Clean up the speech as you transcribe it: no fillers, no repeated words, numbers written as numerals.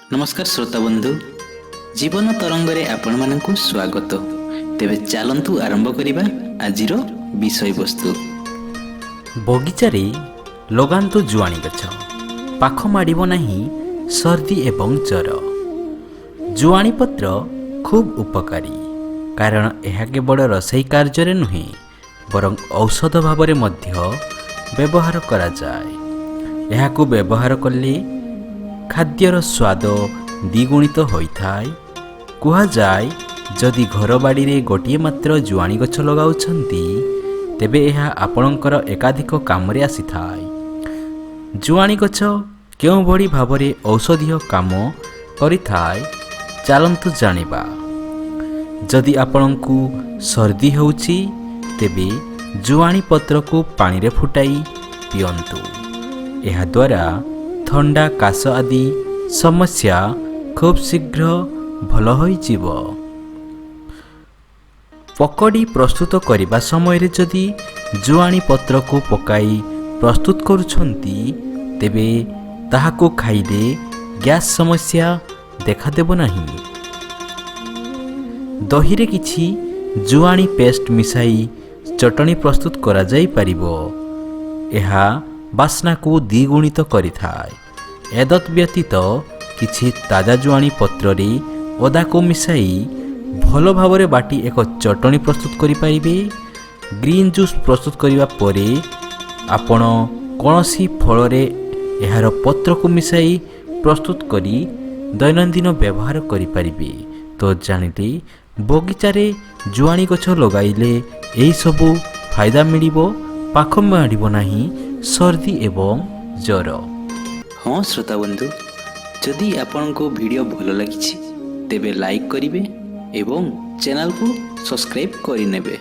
ନମସ୍କାର ଶ୍ରୋତା ବନ୍ଧୁ, ଜୀବନ ତରଙ୍ଗରେ ଆପଣମାନଙ୍କୁ ସ୍ୱାଗତ। ତେବେ ଚାଲନ୍ତୁ ଆରମ୍ଭ କରିବା ଆଜିର ବିଷୟବସ୍ତୁ। ବଗିଚାରେ ଲଗାନ୍ତୁ ଜୁଆଣି ଗଛ, ପାଖ ମାଡ଼ିବ ନାହିଁ ସର୍ଦ୍ଦି ଏବଂ ଜ୍ୱର। ଜୁଆଣି ପତ୍ର ଖୁବ୍ ଉପକାରୀ, କାରଣ ଏହା କେବଳ ରୋଷେଇ କାର୍ଯ୍ୟରେ ନୁହେଁ, ବରଂ ଔଷଧ ଭାବରେ ମଧ୍ୟ ବ୍ୟବହାର କରାଯାଏ। ଏହାକୁ ବ୍ୟବହାର କଲେ ଖାଦ୍ୟର ସ୍ୱାଦ ଦ୍ୱିଗୁଣିତ ହୋଇଥାଏ। କୁହାଯାଏ, ଯଦି ଘର ବାଡ଼ିରେ ଗୋଟିଏ ମାତ୍ର ଜୁଆଣି ଗଛ ଲଗାଉଛନ୍ତି, ତେବେ ଏହା ଆପଣଙ୍କର ଏକାଧିକ କାମରେ ଆସିଥାଏ। ଜୁଆଣି ଗଛ କେଉଁଭଳି ଭାବରେ ଔଷଧୀୟ କାମ କରିଥାଏ, ଚାଲନ୍ତୁ ଜାଣିବା। ଯଦି ଆପଣଙ୍କୁ ସର୍ଦ୍ଦି ହେଉଛି, ତେବେ ଜୁଆଣି ପତ୍ରକୁ ପାଣିରେ ଫୁଟାଇ ପିଅନ୍ତୁ। ଏହାଦ୍ୱାରା ଥଣ୍ଡା, କାଶ ଆଦି ସମସ୍ୟା ଖୁବ୍ ଶୀଘ୍ର ଭଲ ହୋଇଯିବ। ପକୋଡ଼ି ପ୍ରସ୍ତୁତ କରିବା ସମୟରେ ଯଦି ଜୁଆଣି ପତ୍ରକୁ ପକାଇ ପ୍ରସ୍ତୁତ କରୁଛନ୍ତି, ତେବେ ତାହାକୁ ଖାଇଲେ ଗ୍ୟାସ୍ ସମସ୍ୟା ଦେଖାଦେବ ନାହିଁ। ଦହିରେ କିଛି ଜୁଆଣି ପେଷ୍ଟ ମିଶାଇ ଚଟଣି ପ୍ରସ୍ତୁତ କରାଯାଇପାରିବ। ଏହା ବାସ୍ନାକୁ ଦ୍ୱିଗୁଣିତ କରିଥାଏ। ଏତଦ୍ ବ୍ୟତୀତ କିଛି ତାଜା ଜୁଆଣି ପତ୍ରରେ ଅଦାକୁ ମିଶାଇ ଭଲ ଭାବରେ ବାଟି ଏକ ଚଟଣି ପ୍ରସ୍ତୁତ କରିପାରିବେ। ଗ୍ରୀନ୍ ଜୁସ୍ ପ୍ରସ୍ତୁତ କରିବା ପରେ ଆପଣ କୌଣସି ଫଳରେ ଏହାର ପତ୍ରକୁ ମିଶାଇ ପ୍ରସ୍ତୁତ କରି ଦୈନନ୍ଦିନ ବ୍ୟବହାର କରିପାରିବେ। ତ ଜାଣିଲେ, ବଗିଚାରେ ଜୁଆଣି ଗଛ ଲଗାଇଲେ ଏହିସବୁ ଫାଇଦା ମିଳିବ, ପାଖ ମାଡ଼ିବ ନାହିଁ ସର୍ଦ୍ଦି ଏବଂ ଜ୍ୱର। ହଁ ଶ୍ରୋତା ବନ୍ଧୁ, ଯଦି ଆପଣଙ୍କୁ ଭିଡ଼ିଓ ଭଲ ଲାଗିଛି, ତେବେ ଲାଇକ୍ କରିବେ ଏବଂ ଚ୍ୟାନେଲକୁ ସବସ୍କ୍ରାଇବ୍ କରିନେବେ।